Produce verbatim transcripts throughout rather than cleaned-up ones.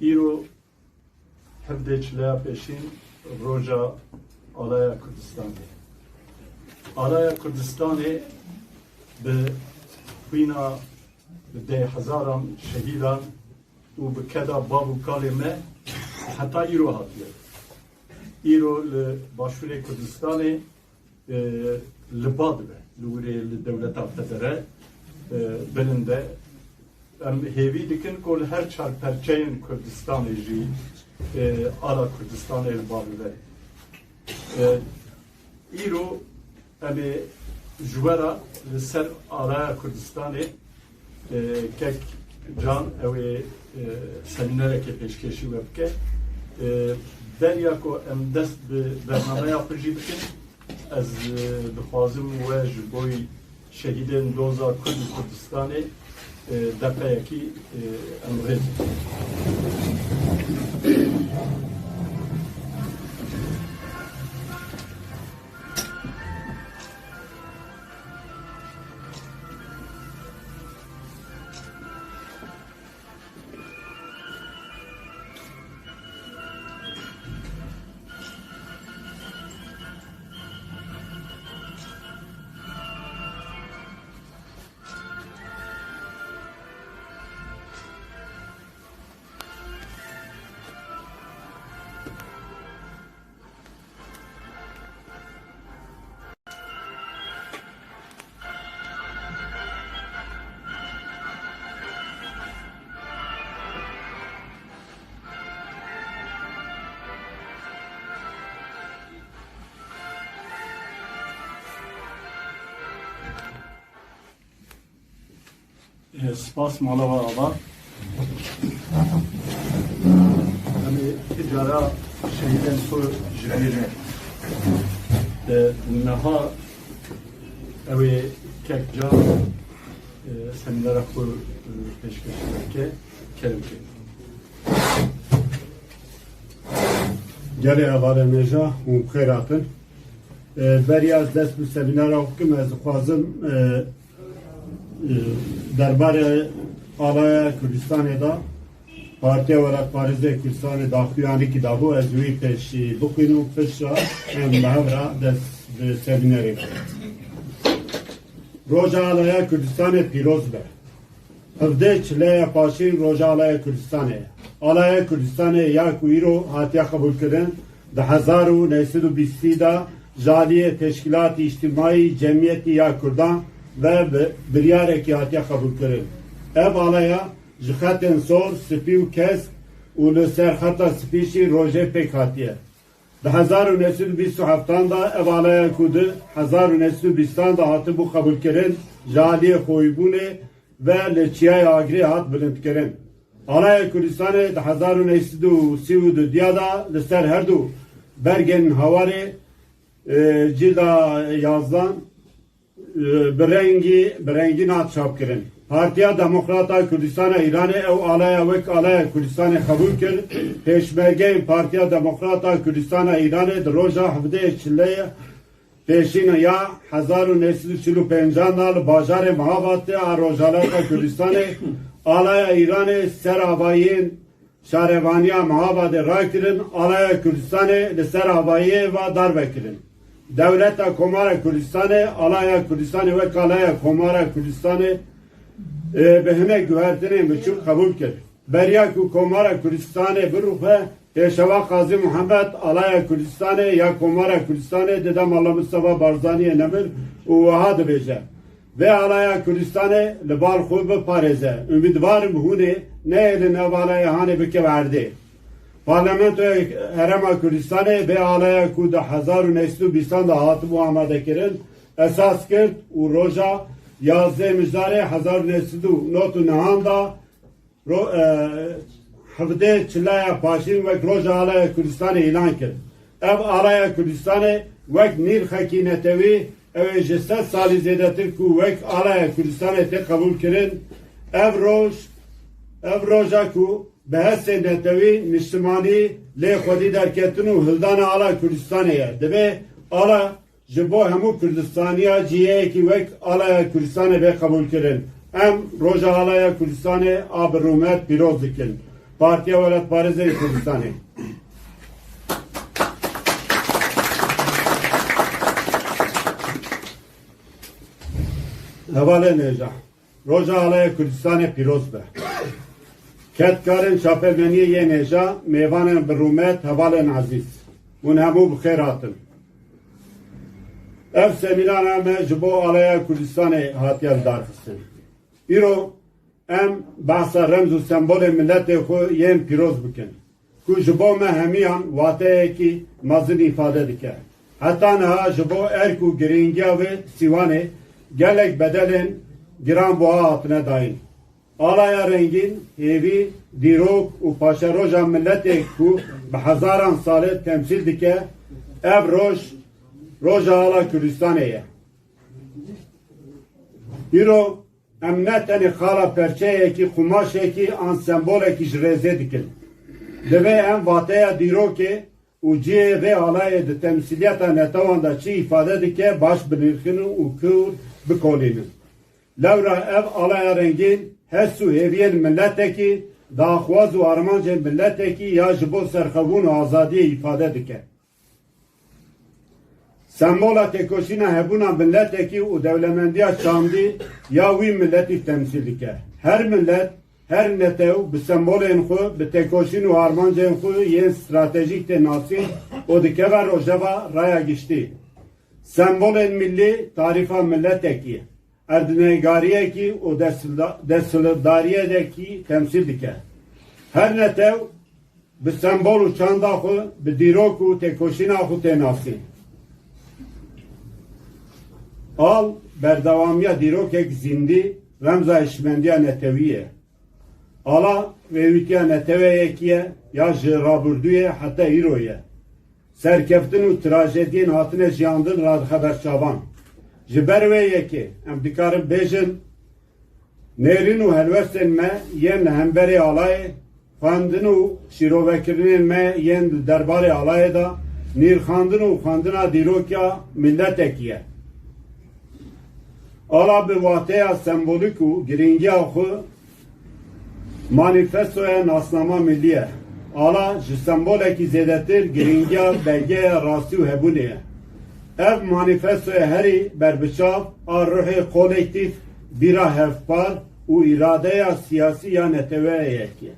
Îro hevdê çileya pêşîn roja Alaya Kurdistanê. Alaya Kurdistanê bi xwîna bi deh hezaran şehîdan û bi keda bav û kalê me heta îro hatiye. Îro li Başûrê Kurdistanê, e, li ba dibe, li wirê li dewleta federe, e, bilind e. Em hêvî dikin ku li her çar perçeyên Kurdistanê jî, e, ala Kurdistanê li ba bibe. E, îro em ê ji we re li ser alaya Kurdistanê, e, kek Can ew ê, e, semînerekê pêşkêşî we bike. E, beriya ku em dest bi bernameya xwe jî bikin, ez, e, dixwazim we ji bo şehîdên doza Kurd û Kurdistanê, e, deqeyekî, e, em rêz E, spas mala we ava. Em ê cara şehîdên xwe ji bîr nekin. E, niha ew ê kek Can, e, semînera xwe, e, pêşkêş bike, kerem ke. Gelê hevalên hêja hûn bi xêr hatin. E, beriya ez dest bi semînera xwe bikim, ez dixwazim, e, e, derbarê Alaya Kurdistanê de Partiya Welatparêzê Kurdistanê daxuyanîkî dabû, ez wî pêşî bixwînim û piştre em bi hev re dest bi semînerê bikin. Roja Alaya Kurdistanê pîroz be. Hevdê çileya paşîn roja Alaya Kurdistanê ye. Alaya Kurdistanê ya ku îro hatiye qebûlkirin, di hezar û neh sed û bîstî de ji aliyê Teşkîlatî Îctimaî Cemiyetî ya Kurdan ve bi biryarekî hatiye qebûlkirin. Ev alaya ji xetên sor, spî û kesk û li ser xeta spî jî rojê pêk hatiye. Di hezar û neh sed û bîst û heftan de ev alaya ku di hezar û neh sed û bîstan de hatibû qebûlkirin, ji aliyê xweyîbûnê ve li Çiyayê Agirê hat bilindkirin. Alaya Kurdistanê di hezar û neh sed û sî û dudiya de li ser her du bergên Hawarê, e, cîlda yazdan, e, bi rengî, bi rengîn hat çapkirin. Partiya Demokrata Kurdistana Îranê ew alaya wek Alaya Kurdistanê qebûl kir. Pêşmergeyên Partiya Demokrata Kurdistana Îranê di roja hevdê çileyê pêşîn ya hezar û neh sed û çil û pêncan de li bajarê Mehabadê a Rojhilata Kurdistanê alaya Îranê ser avayiyên şarevaniya Mehabadê rakirin, Alaya Kurdistanê li ser avayiyê ve darve kirin. Dewleta Komara Kurdistanê, Alaya Kurdistanê wek Alaya Komara Kurdistanê, e, bi hinek guhertinên biçûk qebûl kir. Beriya ku Komara Kurdistanê birûxe, Pêşewa Qazî Muhammed Alaya Kurdistanê ya Komara Kurdistanê dide Mala Mistefa Barzaniyê nemir û wiha dibêje, Vê Alaya Kurdistanê li bal xwe biparêze. Umîdvar im hûn ê nehêlin ev alaya hanê bikeve erdê. Parlamentoya Herêma Kurdistanê vê alaya ku di hezar û neh sed û bîstan de hatibû amadekirin, esas kir û roja yazdeh Mijdarê hezar û neh sed û nod û nehan de ro-, e, hevdê çileya paşîn wek Roja Alaya Kurdistanê îlan kir. Ev Alaya Kurdistanê wek nîrxekî netewî, ew ê ji sed salî zêdetir ku wek Alaya Kurdistanê tê qebûl kirin. Ev roj, ev roja ku bi hestên netewî, niştimanî lê xwedî derketin û hildana ala Kurdistanê ye. Divê ala ji bo hemû Kurdistaniya cihekî wek Alaya Kurdistanê bê qebûlkirin. Em Roja Alaya Kurdistanê a bi rûmet pîroz dikin. Partiya Welatparêzê yê Kurdistanê. Hevalên hêja, roja Alaya Kurdistanê pîroz be. Kedkarên çapemeniyê yên hêja, mêvanên bi rûmet, hevalên ezîz, hûn hemû bi xêr hatin. Ev semînara me ji bo Alaya Kurdistanê hatiye lidarxistin. Îro em behsa remz û sembolên miletê xwe yên pîroz bikin, ku ji bo me hemiyan wateyekî mezin îfade dike. Heta niha ji bo erk û girîngiya vê sîwanê gelek bedelên giran buha hatine dayîn. Alaya rengîn, hêvî, dîrok û paşeroja miletê ku bi hezaran sal e temsîl dike, ev roj, roja Ala Kurdistanê ye. Îro em ne tenê xala perçeyekî, qumaşekî an sembolekî ji rêzê dikin. Divê em vateya dîrokê û cihê vê alayê di temsîliyeta netewan de çi îfade dike, baş binirxînin û kûr bikolînin. Lewra ev alaya rengîn hest û hêviyên miletekî, daxwaz û armancên miletekî ya ji bo serxwebûn û azadiyê îfade dike. Sembola têkoşîna hebûna miletekî û dewlemendiya çandî ya wî miletî temsîl dike. Her milet, her netew bi sembolên xwe, bi têkoşîn û armancên xwe yên stratejîk tê nasîn û dikeve rojeva raya giştî. Sembolên millî tarîfa miletekî, erdnegariyekî û desthilatdariyekî temsîl dike. Her netew bi sembol û çanda xwe, bi dîrok û têkoşîna xwe tê nasîn. Al berdewamiya dîrokek zîndî, remza hişmendiya netewî ye. Ala rêwîtiya neteweyekî ye ya ji rabirdûyê heta îro ye. Serkeftin û trajediyên hatine jiyandin radixe ber çavan. Ji ber wê yekê em dikarin bêjin, nêrîn û helwestên me yên li hemberê alayê, xwendin û şîrovekirinên me yên di derbarê alayê de, nîrxandin û xwendina dîrokiya miletekî ye. Ala bi wateya sembolîk û girîngiya xwe manîfestoya nasnama millî ye. Ala ji sembolekî zêdetir girîngiya belgeya rastî û hebûnê ye. Ev manîfestoya herî berbiçav a ruhê kolektîf, bîra hevpar û îradeya siyasî ya neteweyekî ye.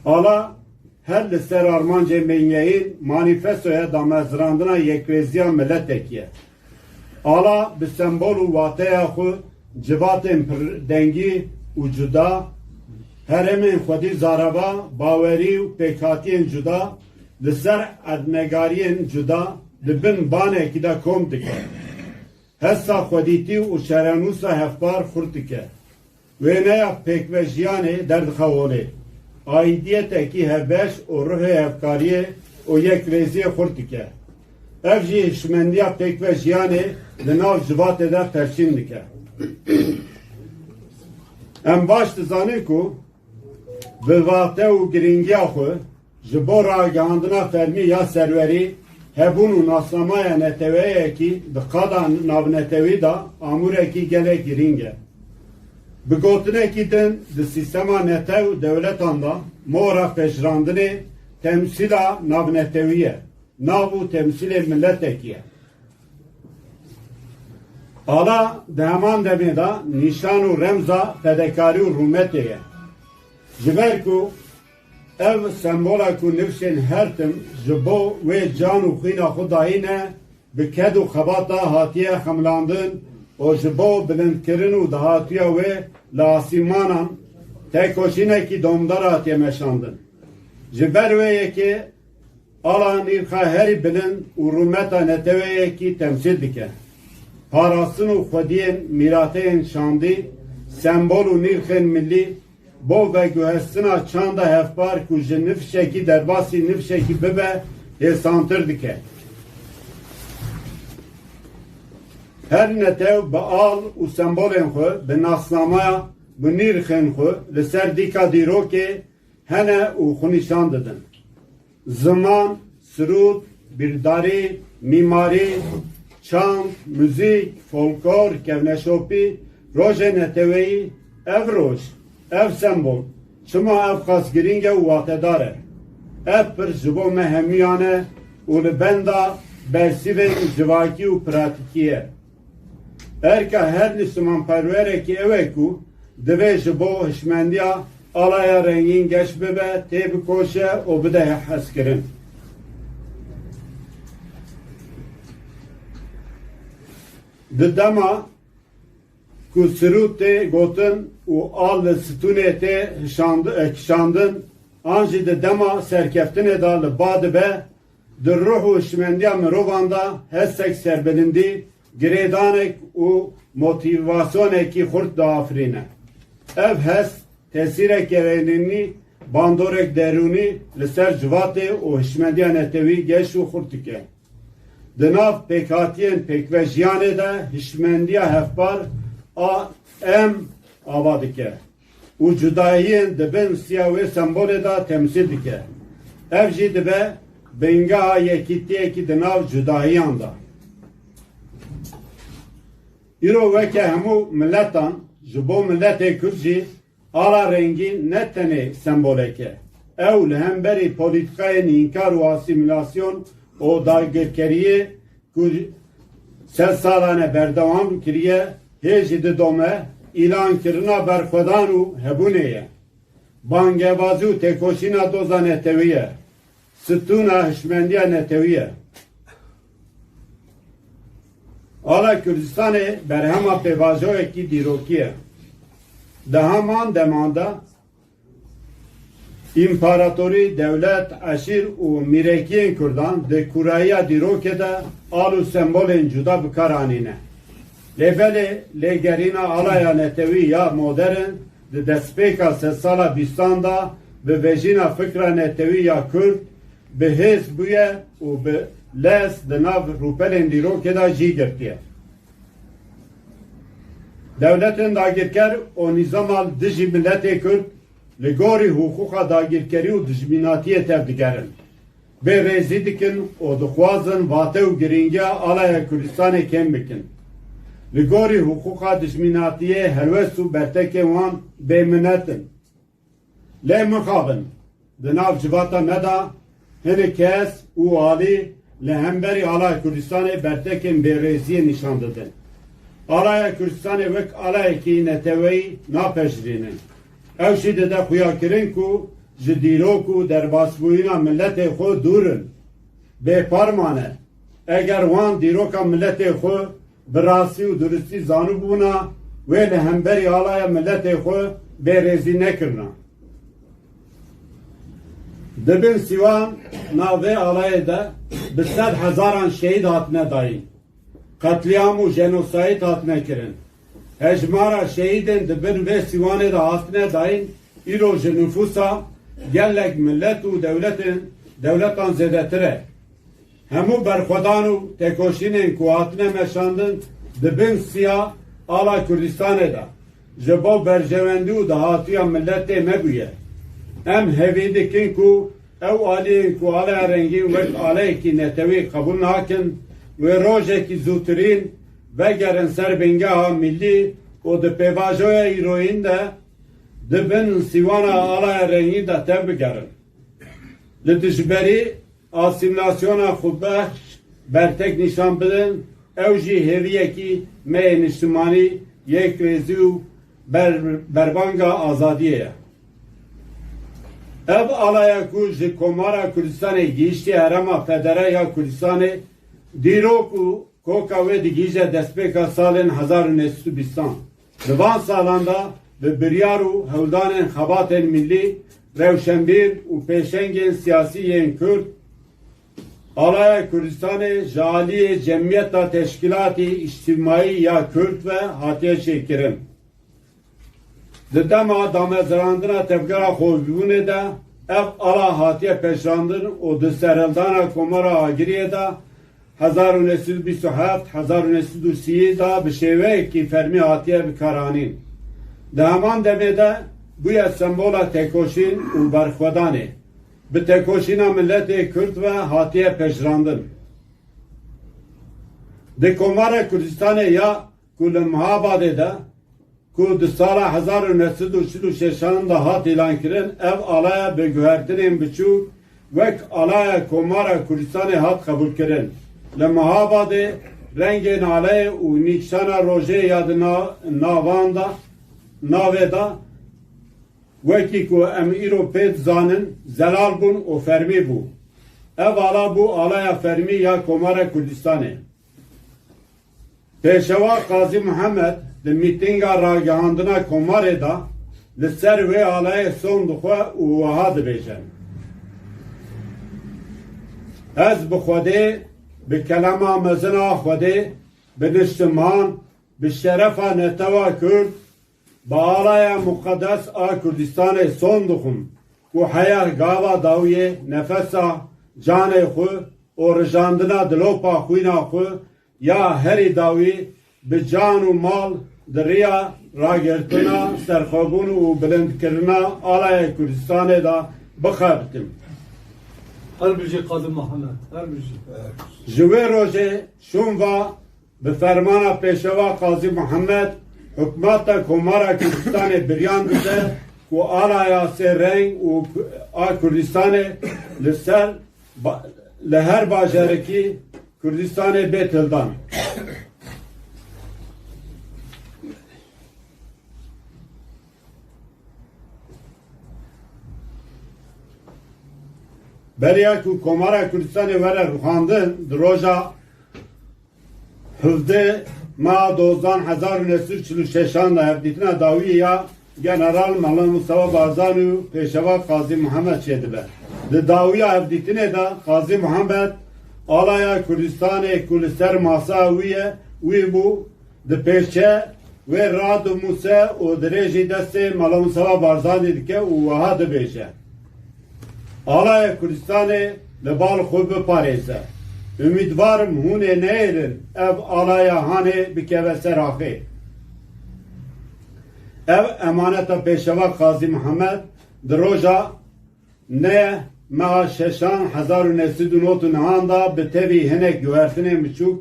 Ala her li ser armancên bingehîn manîfestoya damezrandina yekrêziya miletekî ye. Ala bi sembol û wateya xwe civatên pirdengî û cuda, herêmên xwedî zareva, bawerî û pêkhatiyên cuda li ser erdnegariyên cuda di bin banekî de kom dike. Hesa xwedîtî û çarenûsa hevpar xurt dike. Wêneya pêkvejiyanê derdixe holê. Aîdiyetekî hevbeş û ruhê hevkariyê û yekrêziyê xurt dike. Ev jî hişmendiya pêkvejiyanê di nav civatê de pevçîn dike. Em baş dizanin ku bi vate û girîngiya xwe, ji bo ragihandina fermî ya serwerî, hebûn û nasnamaya neteweyekî di qada navnetewî de amûrekî gelek girîng e. Bi gotinekî din, di sîstema netew û dewletan de mora pejirandinê temsîla navnetewî ye. Nav û temsîlê miletekî ye. Ala di heman demê de nîşan û remza fedekarî û rûmetê ye. Ji ber ku ev sembola ku nifşên her tim ji bo wê can û xwîna xwe dayîne, bi ked û xebata hatiye xemilandin û ji bo bilindkirin û dahatiya wê li asîmanan têkoşînekî domdar hatiye meşandin. Ji ber wê yekê Ala nîrxa herî bilind û rûmeta neteweyekî temsîl dike. Parastin û xwediyên mîrateyên çandî, sembol û nîrxên millî bo veguhestina çanda hevpar ku ji nifşekî derbasî nifşekî bibe hêsantir dike. Her netew bi al û sembolên xwe, bi nasnamaya, bi nîrxên xwe li ser dîka dîrokê hene û xwe nîşan didin. Ziman, sirûd, bîrdarî, mîmarî, çand, muzîk, folklor, kevneşopî, rojê neteweyî, ev roj, ev sembol, Çima ev qas girîng e û watedar e? Ev pirs ji bo me hemûyan e û li benda bersîvên civakî û pratîkî ye. Erka her niştimanperwerekî ew e ku divê ji bo hişmendiya alaya rengîn geş bibe, têbikoşe û bide hezkirin. Di dema ku sirû tê gotin û al li stûnê tê hişand-, e, kişandin, an jî di dema serkeftinê de li ba dibe, di ruh û hişmendiya mirovan de hestek serbilindî, girêdanek û motîvasyonekî xurt diafirîne. Ev hest tesîreke rênînî, bandorek derûnî li ser civatê û hişmendiya netewî geş û xurt dike. Di nav pêkhatiyên pêkvejiyanê de hişmendiya hevpar a em ava dike û cudahiyên di bin siya wê sembolê de temsîl dike. Ev jî dibe bingeha yekîtiyekî di nav cudahiyan de. Îro weke hemû miletan, ji bo miletê Kurd jî ala rengîn ne tenê sembolek e. Ew li hemberî polîtîkayên înkar û asîmîlasyon û dagirkeriyê ku sed salan e berdewam kiriye, hê jî didome, îlankirina berxwedan û hebûnê ye. Bangehbazî û têkoşîna doza netewî ye. Stûna hişmendiya netewî ye. Ala Kurdistanê berhema pêvajoyekî dîrokî ye. Di heman deman de împaratorî, dewlet, eşîr û mîrekiyên Kurdan di kûrayiya dîrokê de al û sembolên cuda bi kar anîne. Lê belê lêgerîna alaya netewî ya modern di destpêka sedsala bîstan de bi vejîna fikra netewî ya Kurd bi hêz bûye û bi lez di nav rûpelên dîrokê de cî girtiye. Dewletên dagirker û nîzama li dijî miletê Kurd li gorî hiqûqa dagirkerî û dijminatiyê tevdigerin. Bêrêzî dikin û dixwazin vate û girîngiya alaya Kurdistanê kêm bikin. Li gorî hiqûqa dijminatiyê helwest û bertekên wan bêminet in. Lê mixabin, di nav civata me de hinek kes û alî li hemberî alaya Kurdistanê bertekên bêrêziyê nîşan didin. Alaya Kurdistanê wek alayekî neteweyî napejirînin. Ew jî dide xuyakirin ku ji dîrok û derbasbûyîna miletê xwe dûr in. Bêparman e. Eger wan dîroka miletê xwe bi rastî û duristî zanibûna, wê li hemberî alaya miletê xwe bêrêzî nekirina. Di bin sîwana vê alayê de bi sed hezaran şehîd hatine dayîn. Qetlîam û jenosayîd hatine kirin. Hejmara şehîdên di bin vê sîwanê de hatine dayîn, îro ji nifûsa gelek milet û dewletên, dewletan zêdetir e. Hemû berxwedan û têkoşînên ku hatine meşandin di bin siya ala Kurdistanê de ji bo berjewendî û dahatiya miletê me bûye. Em hêvî dikin ku ew aliyên ku alaya rengîn wek aleyekî netewî qebûl nakin, wê rojekî zûtirîn vegerin ser bingeha milî û di pêvajoya îroyîn de di bin sîwana alaya rengîn de tevbigerin. Li dijberî asîmîlasyona xwebexş bertek nîşan bidin, ew jî hêviyekî me yê niştimanî, yekrêzî û ber-, berbanga azadiyê ye. Ev alaya ku ji Komara Kurdistanê gihîştiye Herêma Federe ya Kurdistanê, dîrok û koka wê digihîje destpêka salên hezar û neh sed û bîstan. Di van salan de bi biryar û hewldanên xebatên milî, rewşenbîr û pêşengên siyasî yên Kurd, Alaya Kurdistanê ji aliyê Cemiyeta Teşkîlatî Îctîmaî ya Kurd ve hatiye çêkirin. Di dema damezrandina tevgera xwebûnê de ev ala hatiye pejirandin û di serhildana Komara Agiriyê de hezar û neh sed û bîst û heft, hezar û neh sed û sî de bi şêweyekî fermî hatiye bikaranîn. Di heman demê de bûye sembola têkoşîn û berxwedanê. Bi têkoşîna miletê Kurd ve hatiye pejirandin. Di Komara Kurdistanê ya ku li Mihabadê de ku di sala hezar û neh sed û çil û şeşan de hat îlankirin, ev alaya bi guhertinên biçûk wek Alaya Komara Kurdistanê hat qebûlkirin. Li Mehabadê rengên aleyê û nîşana rojê ya di na-, navan de, navê de, wekî ku em îro pê dizanin, zelal bûn û fermî bû. Ev ala bû alaya fermî ya Komara Kurdistanê. Pêşewa Qazî Muhammed di mîtînga ragihandina Komarê de li ser wê alayê son dixwe û wiha dibêje: Ez bi Xwedê, bi kelama mezin a Xwedê, bi niştiman, bi şerefa netewa Kurd, bi alaya muqedes a Kurdistanê son dixwim ku heya gava dawiyê nefesa canê xwe û rijandina dilopa xwîna xwe ya herî dawî bi can û mal di riya ragirtina serxwebûn û bilindkirina alaya Kurdistanê de bixebitim. Her bijî Qazî Muhammed, her bijî. Ji wê rojê şûn va, bi fermana Pêşewa Qazî Muhammed, hikûmeta Komara Kurdistanê biryan dide ku alaya sê reng û ku-, a Kurdistanê li ser ba-, li her bajarekî Kurdistanê bê hildan. Beriya ku Komara Kurdistanê were rûxandin, di roja hevdeh meha dozdan hezar û neh sed û çil û şeşan de hevdîtina dawî ya General Mela Mustafa Barzanî û Pêşewa Qazî Muhammed çêdibe. Di dawiya hevdîtinê de Qazî Muhammed alaya Kurdistanê ku li ser masa wî ye, wî bû, dipêçe, wê radimûse û dirêjî destê Mela Mustafa Barzanî dike û wiha dibêje: Alaya Kurdistanê li bal xwe biparêze. Umîdvar im hûn ê neyêrin ev alaya hanê bikeve ser axê. Ev emaneta Pêşewa Qazî Muhammed di roja neh meha şeşan hezar û neh sed û nod û nehan de bi tevî hinek guhertinên biçûk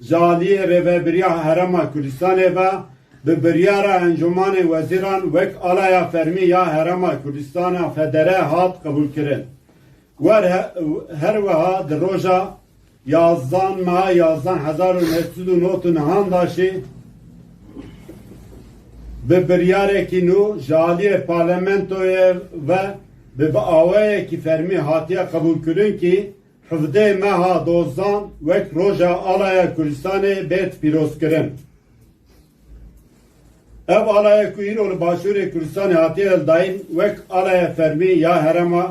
ji aliyê Rêvebiriya Herêma Kurdistanê ve bi biryara Encûmanê Wezîran wek alaya fermî ya Herêma Kurdistana Federe hat qebûlkirin. Wer he-, her wiha di roja yazdan meha yazdan hezar û neh sed û nod û nehan de jî bi biryarekî nû ji aliyê parlamentoyê ve bi, bi awayekî fermî hatiye qebûlkirin kî hevdeh meha dozdan wek Roja Alaya Kurdistanê bêt pîrozkirin. Ev alaya ku îro li Başûrê Kurdistanê hatiye hildayîn, wek alaya fermî ya Herêma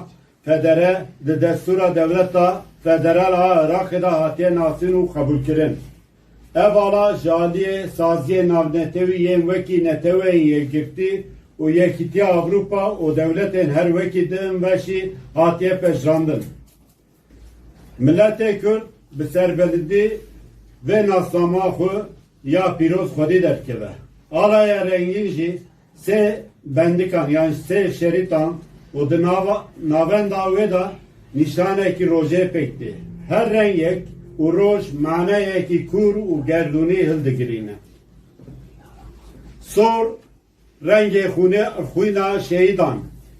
Federe di destûra Dewleta Federal a Iraqê de hatiye nasîn û qebûlkirin. Ev ala ji aliyê saziyên navnetewî yên wekî Neteweyên Yekgirtî û Yekîtiya Ewropa û dewletên her wekî din ve jî hatiye pejirandin. Miletê Kurd bi serbilindî vê nasnama xwe ya pîroz xwedî derdikeve. Alaya rengîn jî sê bendikan yan sê şerîtan û di nava, navenda wê de nîşanekî rojê pêk tê. Her rengek û roj maneyekî kûr û gerdûnî hildigirîne. Sor, rengê xûnê, xwîna şehîdan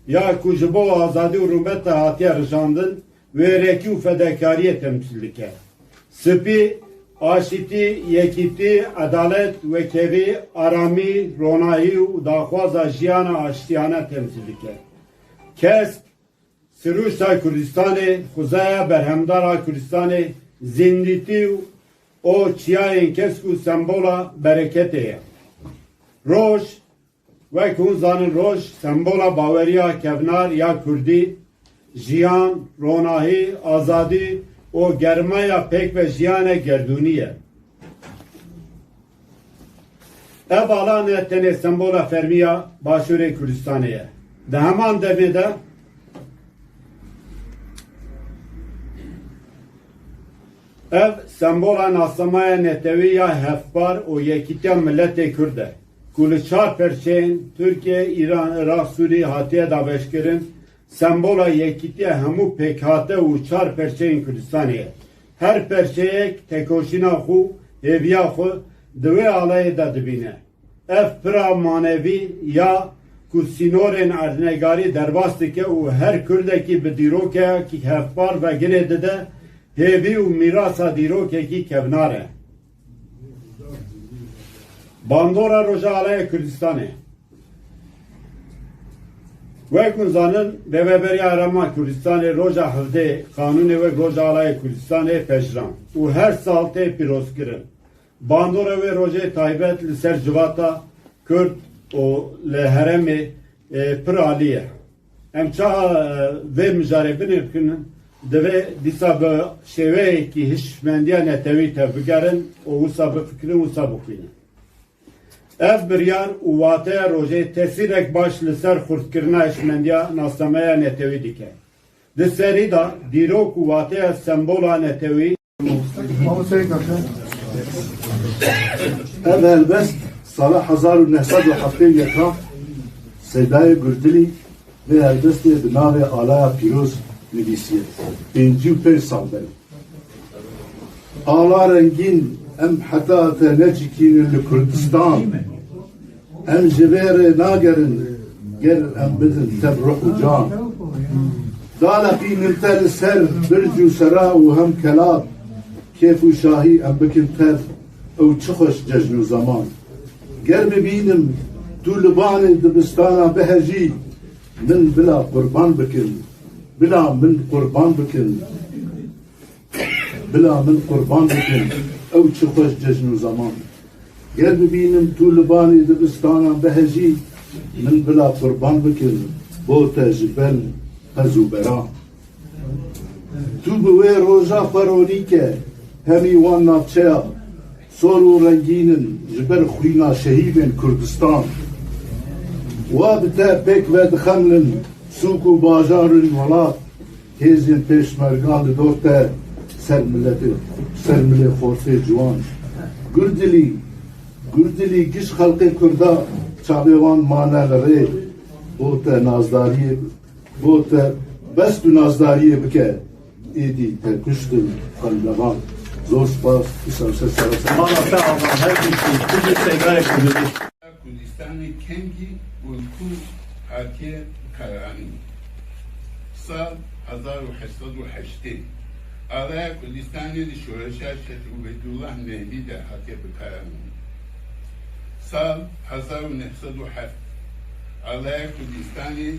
ya ku ji bo azadî û rûmeta hatiye rijandin, wêrekî û fedekariyê temsîl dike. Spî, aşîtî, yekîtî, edalet, wekhevî, aramî, ronahî û daxwaza jiyana aştiyane temsîl dike. Kesk, sirûşta Kurdistanê, xwezaya berhemdar a Kurdistanê, zîndîtî û çiyayên kesk û sembola bereketê ye. Roj, wek hûn zanin, roj sembola baweriya kevnar ya kurdî, jiyan, ronahî, azadî û germaya pêkvejiyanê gerdûnî ye. Ev ala ne tenê sembola fermî ya Başûrê Kurdistanê ye. Di heman demê de ev sembola nasnamaya netewî ya hevpar û yekîtiya miletê Kurd e, ku li çar perçeyên Tirkiye, Îran, Iraq, Sûrî hatiye dabeşkirin, sembola yekîtiya hemû pêkhate û çar perçeyên Kurdistanê ye. Her perçeyek tekoşîna xwe, hêviya xwe di wê alayê de dibîne. Ev pira manevî ya ku sînorên erdnegarî derbas dike û her Kurdekî bi dîrokekî hevpar ve girê dide, hêvî û mîrasa dîrokekî kevnar e. Bandora Roja Alaya Kurdistanê. Wek hûn zanin, Rêveberiya Herêma Kurdistanê roja hevdê Qanûnê wek Roja Alaya Kurdistanê pejirand û her sal tê pîrozkirin. Bandora wê rojê taybet li ser civata Kurd û li herêmê, e, pir alî ye. Em çawa, e, vê mijarê binirxînin, divê dîsa bi şêweyekî hişmendiya netewî tevbigerin û wisa bifikirin, wisa bixwînin. Ev biryar û wateya rojê tesîrek baş li ser xurtkirina hişmendiya nasnameya netewî dike. Di serî de dîrok û wateya sembola netewî. Ev helbest sala hezar û neh sed û heftê û yek a Seydayê Gurdilî vê helbestê bi navê Alaya Pîroz nivîsiye. Pêncî û pênc sal berê. Ala rengîn, em heta te necikînin li Kurdistan. Em ji vê rê nagerin, ger em bidin tev ruh û can. Daleqînin te li ser birc û sera û hem kelat, kêf û şahî em bikin tev, ew çi xweş cejn û zeman. Ger bibînim tu li banê dibistana bihejî, min bila qurban bikin, bila min qurban bikin. Bila min qurban bikin, ew çi xweş cejn û zeman. Ger bibînim tu li banê dibistanan bihejî, min bila qurban bikin, bo te ji ben hez û bera. Tu bi wê roja xwe ronî ke, hemî wan navçeya sor û rengîn in ji ber xwîna şehîdên Kurdistan. Wa bi te pêk vedixemlin sûk û bajarên welat. Hêzên pêşmergan li dor te ser miletê, ser milê xortê ciwan. Gurdilî, Gurdilî giş xelqê Kurda çavê wan mane li rê. Bo te nazdariyê, bo te bes tu nazdariyê bike. Êdî te kuştin xwendevan. Zor spas, îsal ser sera ser. Mala te avan her tiştî, tu jî Seydayê Kurdî. Kurdistanê kengî û li ku hatiye bikaranîn. Sal hezar û heşt sed û heştê, Alaya Kurdistanê di şoreşa Şêx Ubeydullah Nehmî de hatiye bikaranîn. Sal hezar û neh sed û heft, Alaya Kurdistanê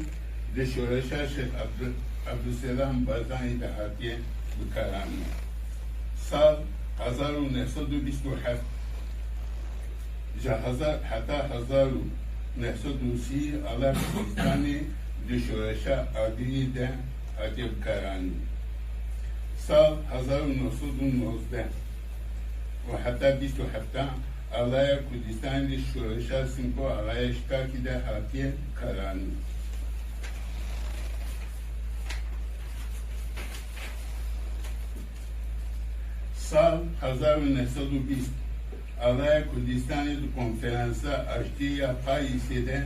di şoreşa Şêx Abdul-, Abdulselam Barzanî de hatiye bikaranîn. Sal hezar û neh sed û bîst û heft, ji hezar, heta hezar û neh sed û sî Alaya Kurdistanê di şoreşa Adilî de hatiye bikaranîn. Sal hezar û neh sed û nozdeh û heta bîst û heft Alaya Kurdistanê di şoreşa Simko Alaya Şikakî de hatiye bikaranîn. Sal hezar û neh sed û bîst, Alaya Kurdistanê di Konferansa Aştiyê ya Parîsê de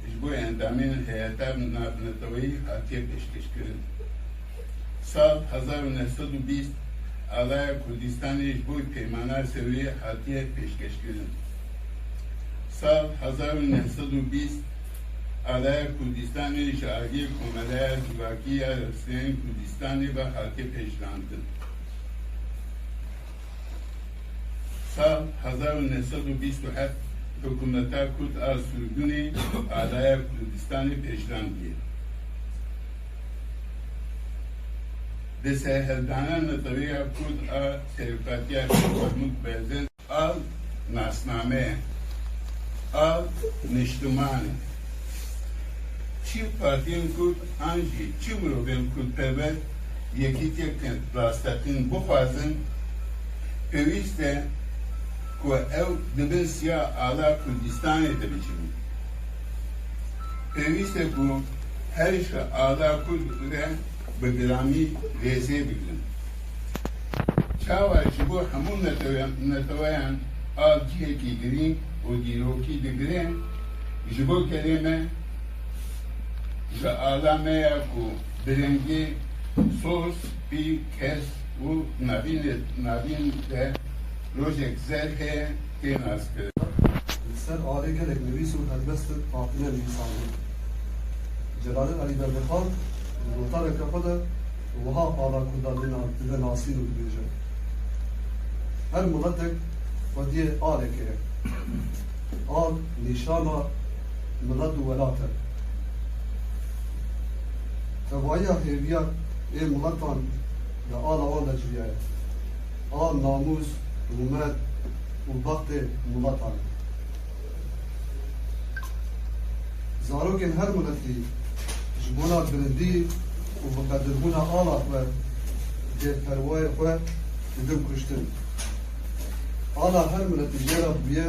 ji bo endamên Heyeta Navneteweyî hatiye pêşkêşkirin. Sal hezar û neh sed û bîst, Alaya Kurdistanê ji bo Peymana Sewrê hatiye pêşkêşkirin. Sal hezar û neh sed û bîst, Alaya Kurdistanê ji aliyê Komeleya Civakî ya Rêxistinên Kurdistanê ve hatiye pejirandin. Sal hezar û neh sed û bîst û heft, Hikûmeta Kurd a Sûrgunê Alaya Kurdistanê pejrandiye. Di serhildana Neteweyê ya Kurd a Serokatiya Kurd Hemûk Berzên Al nasname ye. Al niştiman e. Çi partiyên Kurd an jî çi mirovên Kurdperwer yekîtiyeke rasteqîn bixwazin, pêwîst e ku ew di bin siya ala Kurdistanê de biçin. Pêwîst e ku her ji ala Kurd re bi giramî rêzê bigrin. Çawa ji bo hemû netewe-, neteweyan a cihekî girîng û dîrokî digire, ji bo gelê me, ji ala me ya ku bi rengê sor, spî, kesk û navîn, navîn de rojek zer heye, tê naskirin. Ser alê gelek nivîs û helbestin hatine nivîsandin. Celadet Elî Berdixan di gotareke xwe de wiha ala Kurdan dina-, dide nasîn û dibêje, her miletek xwediyê alekê ye. Al nîşana milet û welat e. Tevahiya hêviya ê miletan di ala wan de civiyaye. Al namûs, rûmet û bextê miletan e. Zarokên her miletî ji bona bilindî û biqedirbûna ala xwe, dêrperwayê xwe didin kuştin. Ala her miletî jê re bûye.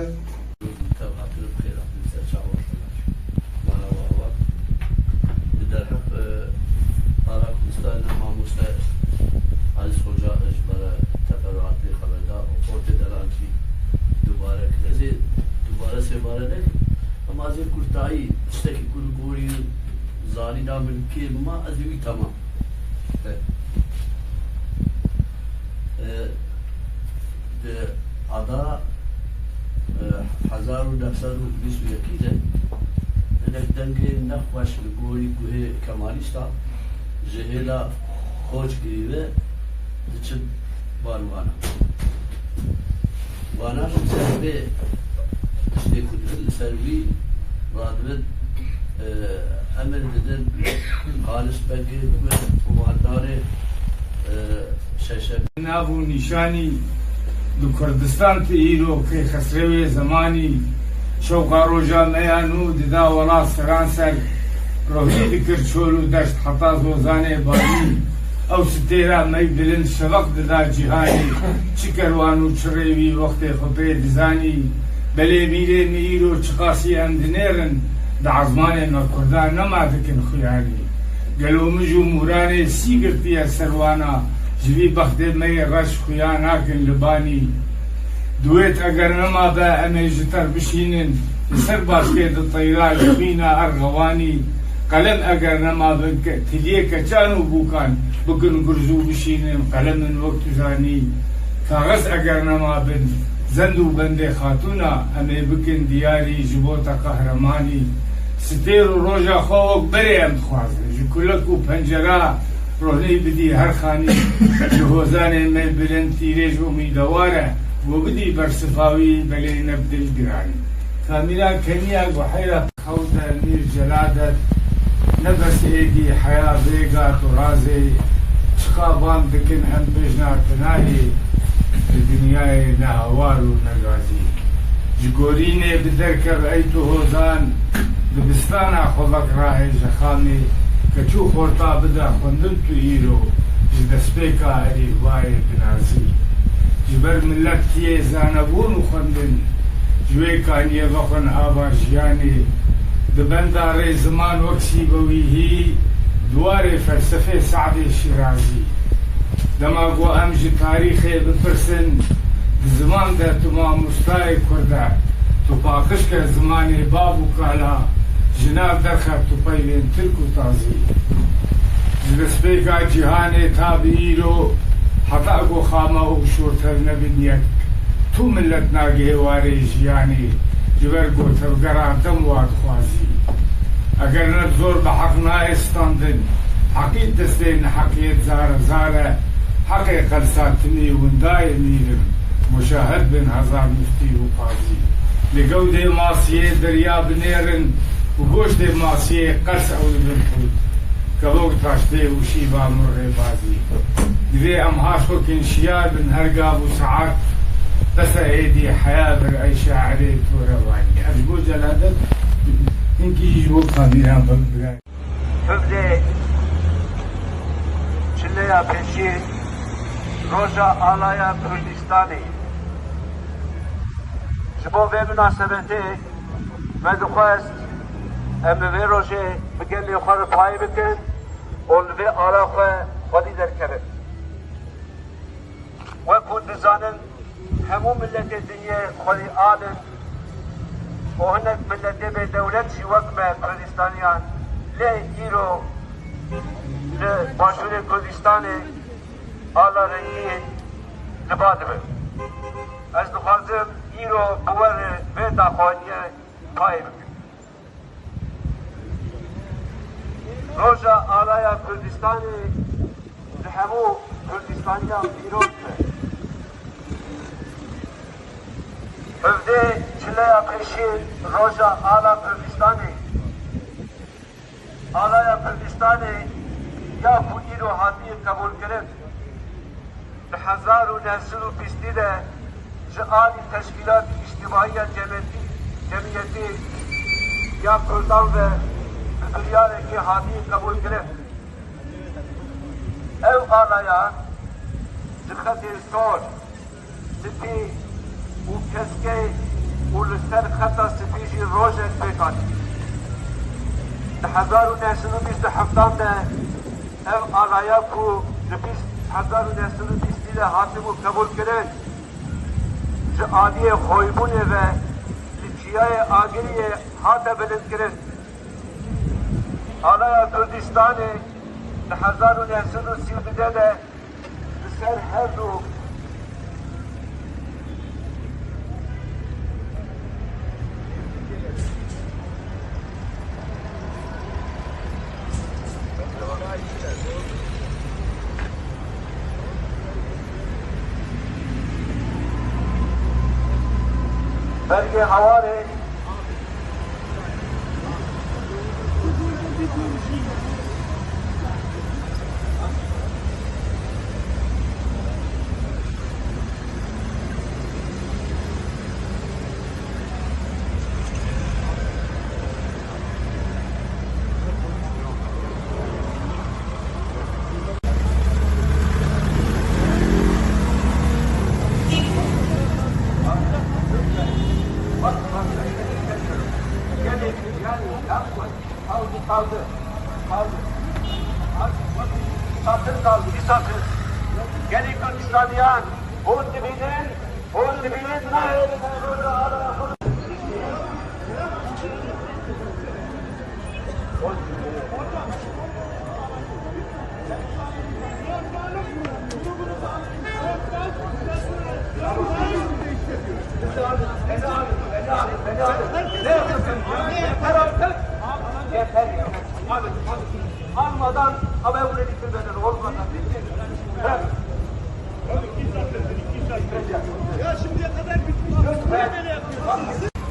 Tev hatine bi xêr hatin ser çavan. Mala we ava. Di derheq, e, Ala Kurdistanê mamoste Aziz Xoca ji me re teferruatê xwe veda û xortê delan jî dubare kir. Ez ê dubare sêbare nekim. Ema ez ê kurtayî, tiştekî ku li gorî zanîna min kê bima, ez ê wî temam. Be. E, di ada, e, hezar û neh sed û bîst û yekî de hinek dengên nexweş li gorî guhê Kemalîstan ji hêla Xoc girî ve diçin van wana. Wana jî ser vê tiştê ku dibin, li ser wî radibin, e, emir didin Xalis Begê bibe qumandanê, e, şeşemîn. Nav û nîşanî di Kurdistan ti îro kê Xesrewê zemanî, şewqa roja me ya nû dida welat seranser, rohî dikir çol û deşt heta zozanê balî. Ew stêra me bilind şeveq dida cîhanê, çi kerwan û çi rêwî wextê xwe pê dizanî. Belê mîrê me îro çiqasî em dinêrin, di ezmanê me kurdan nema dikin xuyanî. Gelo mij û mûranê sî girtiye ser wana, ji vî bextê me yê reş xuya nakin li banî. Duêt eger nema be em ê ji ter bişînin, li ser başkê di teyra ji xwîna erxewanî. Qelem eger nema bin ke-, tiliyê keçan û bûkan bikin gurz û bişînin qelemin wek tu zanî. Kaxiz eger nema bin zend û bendê xatûna, em ê bikin diyarî ji bo te qehremanî. Stêr û roja xwe wek berê em dixwazin. Ji kulek û pencera rohnî bidî her xanî. Ji hozanê me bilind tîrêj û mîdewar e. Go bidî bersifawî belê ne bi dil giranî. Kamîra keniya guheyra. Hewde Mîr Celadet, ne bes êdî heya vêga tu razê, çiqa bang dikin em bêjna tu nayê, di dinyayê ne awar û ne gazî. Ji gorînê bi derkev ey tu hozan, dibistana xwe vek rahê jexamê, keçû xorta bide xwendin tu îro, ji destpêka erî bayê binazî. Ji ber milet tiyê zanebûn û xwendin, ji wê kaniyê vexwin ava jiyanê. Di benda rê ziman wek sîbewî hî, di warê felsefê Se'dê Şîrazî. Dema ku em ji tarîxê bipirsin, di ziman de tu mamostayê Kurd e, tu paqij ke zimanê bav û kala, ji nav derxe tu peyvên Tirk û Tazî. Ji destpêka cîhanê ta bi îro, heta ku xama û şor tev nebin yek, tu milet nagihê warê jiyanê, ji ber ku tevgera dem wa dixwazî. Eger ne bi zor bi heq nayê standin, heqî destê neheqiyê zare zare, heqê qelsa timî windayê mîrim, muşahed bin hezar muftî û qazî. Li gewdê masiyê derya binêrin, bi goştê masiyê qels ew dibin xût. Kevok taştê û şîva murrê bazî. Divê em haş wekin şiyar bin her gav û saet, bes e êdî heya bir ey şairê tu rewanî. Ev ji bo Celadet, hinkî jî ji bo kamîran vek bira. Hevdê çileya pêşî roja alaya Kurdistanê. Ji bo vê minasebetê me dixwest em li vê rojê bi gelê xwe re payî bikin û li vê ala xwe xwedî derkevin. Wek hûn dizanin, hemû miletê dinyê xwedî al in û hinek miletê bêdewlet jî wek me Kurdistaniyan, lê îro li Başûrê Kurdistanê ala rengiyên li ba dibin. Ez dixwazim Îro bi we re vê daxuyaniyê payê bikin. Roja Alaya Kurdistanê di hemû Kurdistaniyan pîroz be. Hevdê çileya pêşî Roja Ala Kurdistanê, Alaya Kurdistanê ya ku îro hatiye qebûlkirin, di hezar û neh sed û bîstî de ji alî Teşkîlatî Îctimaî ya Cemiyetî, Cemiyetî ya Kurdan ve bi biryarekê hatiye qebûlkirin. Ev alaya ji xetê sor, spî û keskey û li ser xeta spî jî rojek pêk hatî. Di hezar û neh sed û bîst û heftan de ev alaya ku di bîst, hezar û neh sed û bîstî de hatibû qebûlkirin, ji aliyê xoybûnê ve li Çiyayê Agiriyê hate bilindkirin. Alaya Kurdistanê di hezar û neh sed û sî û du de li ser her du belgê hewarê Kaldı, kaldı. Satır kaldı, bir satır. Gelin Kürdistan'dan, hûn dibînin, hûn dibînin, nahêlin. Yeter artık. Yeter ya. Almadan haber bile bitirmeden olmadan. Ya şimdiye kadar bitmiş. Niye böyle yapıyorsunuz?